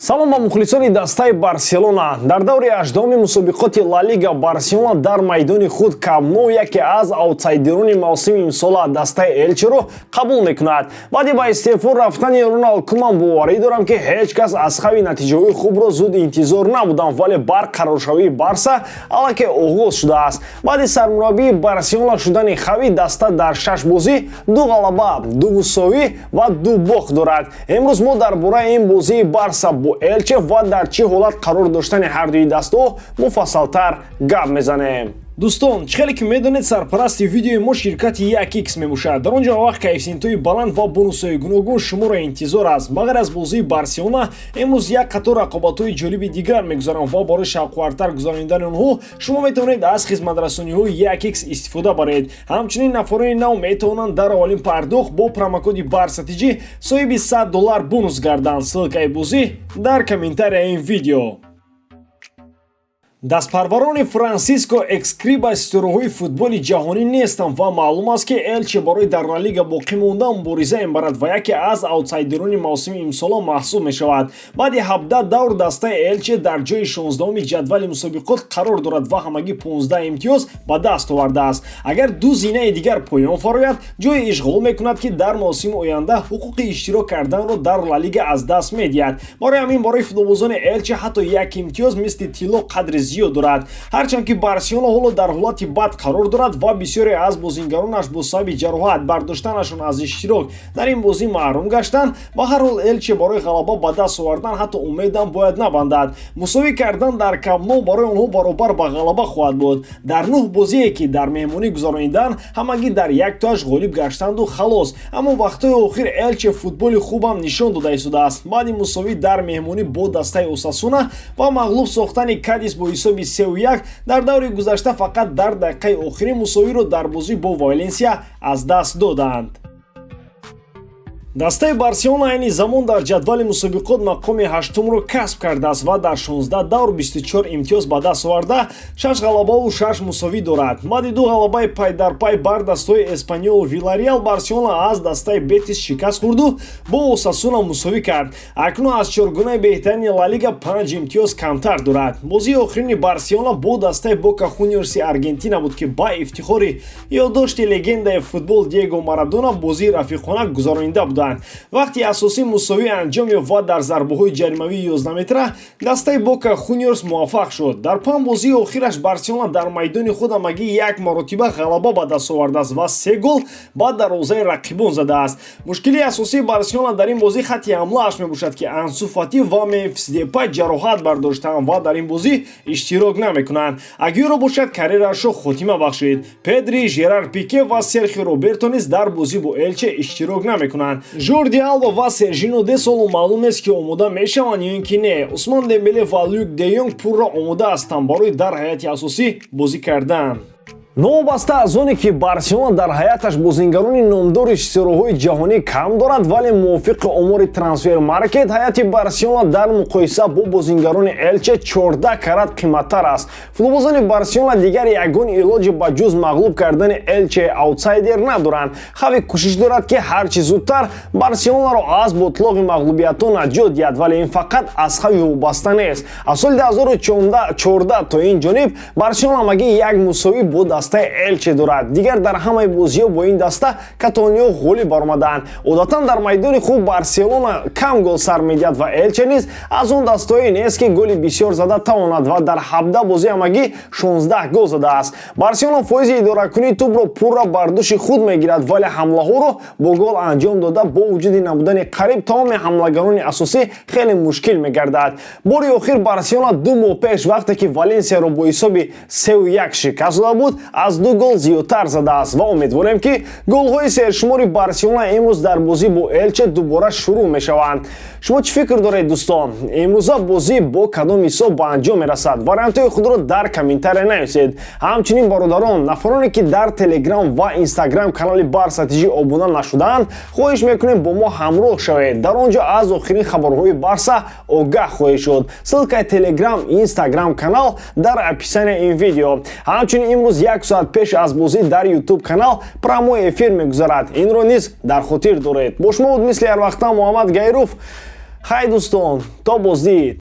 Салом ба мухлисони дастаи Барселона. Дар даври 18-уми мусобиқоти Ла Лига Барселона дар майдони худ, Камп Ноу, яке аз аутсайдерони мавсими имсола, дастаи Элчеро қабул мекунад. Баъди ба истеъфо рафтани Роналд Куман боварӣ дорам, ки ҳеҷ кас аз Хави натиҷаҳои хубро зуд интизор набуданд, вале барқароршавии Барса аллакай оғоз шудааст. Баъди сармураббии Барселона шудани Хави даста дар шаш бозӣ ду ғалаба, ду мусовӣ ва ду бохт дорад. Имрӯз мо дар бораи ин бозии Барса бо Элче ва дар чӣ ҳолат қарор доштани ҳардуи дастаҳо муфассалтар гап мезанем. Дӯстон, чӣ хеле ки медонед, сарпарасти видеои мо ширкати 1X мебошад. Дар он ҷо вақт коэффисиентҳои баланд ва бонусҳои гуногун шуморо интизор аст. Ба ғайр аз бозии Барселона имрӯз як қатор рақобатҳои ҷолиби дигар мегузаранд ва барои шавқовартар гузаронидани онҳо шумо метавонед аз хизматрасониҳои 1X истифода баред. Ҳамчунин нафарони нав метавонанд дар аввалин пардохт бо промокоди БАРСАТИҷӣ соҳиби 100 доллар бонус гарданд. Ссылкаи бозӣ дар комментарияи ин видео. Дастпарварони Франсиско Эскрива ситораҳои футболи ҷаҳонӣ нестанд ва маълум аст, ки Элче барои дар Ла Лига боқӣ мондан мубориза мебарад ва яке аз аутсайдерони мавсими имсола маҳсуб мешавад. Баъди 17 давр дастаи Элче дар ҷои 16-уми ҷадвали мусобиқот қарор дорад ва ҳамагӣ 15 имтиёз ба даст овардааст. Агар ду зинаи дигар поён фарояд, ҷое ишғол мекунад, ки дар мавсими оянда ҳуқуқи иштирок карданро дар Ла Лига аз даст медиҳад. Барои ҳамин барои футболбозони Элче ҳатто як имтиёз мисли тилло қадри зиёд дорад. Ҳарчанд ки Барселона ҳоло дар ҳолати бад қарор дорад ва бисёре аз бозингаронаш бо сабаби ҷароҳат бардоштанашон аз иштирок дар ин бозӣ маҳрум гаштанд, ба ҳар ҳол Элче барои ғалаба ба даст овардан ҳатто умедам бояд набандад. Мусовӣ кардан дар Камп Ноу барои онҳо баробар ба ғалаба хоҳад буд. Дар нӯҳ бозие, ки дар меҳмонӣ гузарониданд, ҳамагӣ дар яктоаш ғолиб гаштанду халос. Аммо вақтҳои охир Элче футболи хубам нишон дода истодааст. Баъди мусовӣ дар меҳмонӣ бо дастаи Осасуна ва мағлуб сохтани Кадис бо ҳисоби 3-1 дар даври гузашта, фақат дар дақиқаи охирӣ мусовиро дар бозӣ бо Валенсия аз даст доданд. Дастаи Барселона айни замон дар ҷадвали мусобиқот мақоми ҳаштумро касб кардааст ва дар 16 давр 24 имтиёз ба даст оварда, шаш ғалабаву шаш мусовӣ дорад. Баъди ду ғалабаи пайдарпай бар дастаҳои Эспаньолу Вилареал Барселона аз дастаи Бетис шикаст хӯрду бо Осасуна мусовӣ кард. Акнун аз чоргунаи беҳтарини Ла Лига панҷ имтиёз камтар дорад. Бозии охирини Барселона бо дастаи Бока Хуниорси Аргентина буд, ки ба ифтихори ёддошти легендаи футбол Диего Марадона бозии рафиқона гузаронида буданд. Вақти асосӣ мусовӣ анҷом ёфт ва дар зарбаҳои ҷаримавии 11 метра дастаи Бока Хуниорс муваффақ шуд. Дар панҷ бозии охираш Барселона дар майдони худ ҳамагӣ як маротиба ғалаба ба даст овардааст ва се гол ба дарвозаи рақибон задааст. Мушкилии асосии Барселона дар ин бозӣ хатти ҳамлааш мебошад, ки Ансу Фати ва Мемфис Депай ҷароҳат бардоштаанд ва дар ин бозӣ иштирок намекунанд. Агюро бошад, карьерашро хотима бахшид. Педри, Жерар Пике ва Серхио Роберто низ дар бозӣ бо Элче иштирок намекунанд. Жорди Алба ва Сержино Дест ҳоло маълум нест, ки омода мешаванд ё ин ки не. Усман Дембеле ва Люк де Йонг пурра омода ҳастанд барои дар ҳайати асосӣ бозӣ кардан. Новобаста аз оне ки Барселона дар ҳайаташ бозингарони номдори ситораҳои ҷаҳонӣ кам дорад, вале мувофиқи омори Трансфер Маркет ҳайати Барселона дар муқоиса бо бозингарони Элче 14 карат қиматтар аст. Футболбозони Барселона дигар ягон илоҷи ба ҷуз мағлуб кардани Элче аутсайдер надоранд. Хави кӯшиш дорад, ки ҳарчи зудтар Барселонаро аз ботлоғи мағлубиятҳо наҷот диҳад, вале ин фақат аз Хави вобаста нест. Аз соли 2014 то ин ҷониб Барселона ҳамагӣ як мусовӣ бо дастаи Элче дорад. Дигар дар ҳамаи бозиҳо бо ин даста каталониҳо ғолиб баромаданд. Одатан дар майдони хуб Барселона кам гол сар медиҳад ва Элче низ аз он дастаҳое нест, ки голи бисёр зада тавонад ва дар 17 бозӣ ҳамагӣ 16 гол задааст. Барселона фоизи идоракунии тӯбро пурра бар дӯши худ мегирад, вале ҳамлаҳоро бо гол анҷом дода бо вуҷуди набудани қариб тамоми ҳамлагарони асосӣ хеле мушкил мегардад. Бори охир Барселона 2 моҳ пеш, вақте ки Валенсияро бо ҳисоби 3-1 шикаст дода буд, аз ду гол зиёдтар задааст ва умедворем, ки голҳои сершумори Барселона имрӯз дар бозӣ бо Элче дубора шурӯъ мешаванд. Шумо чӣ фикр доред, дӯстон? Имрӯза бозӣ бо кадом ҳисоб ба анҷом мерасад? Вариантҳои худро дар комментария нависед. Ҳамчунин, бародарон, нафароне ки дар Телеграм ва Инстаграм канали Барса ТЖ обуна нашудаанд, хоҳиш мекунем, бо мо ҳамроҳ шавед. Дар он ҷо аз охирин хабарҳои Барса огаҳ хоҳед шуд. Ссылкаи Телеграм, Инстаграм канал дар описания ин видео. Ҳамчунин имрӯз як соат пеш аз бозӣ дар Ютуб канал прямой эфир мегузарад, инро низ дар хотир доред. Бо шумо буд мисли ҳарвақта Муҳаммад Гайров. Хай, дӯстон, то боздид.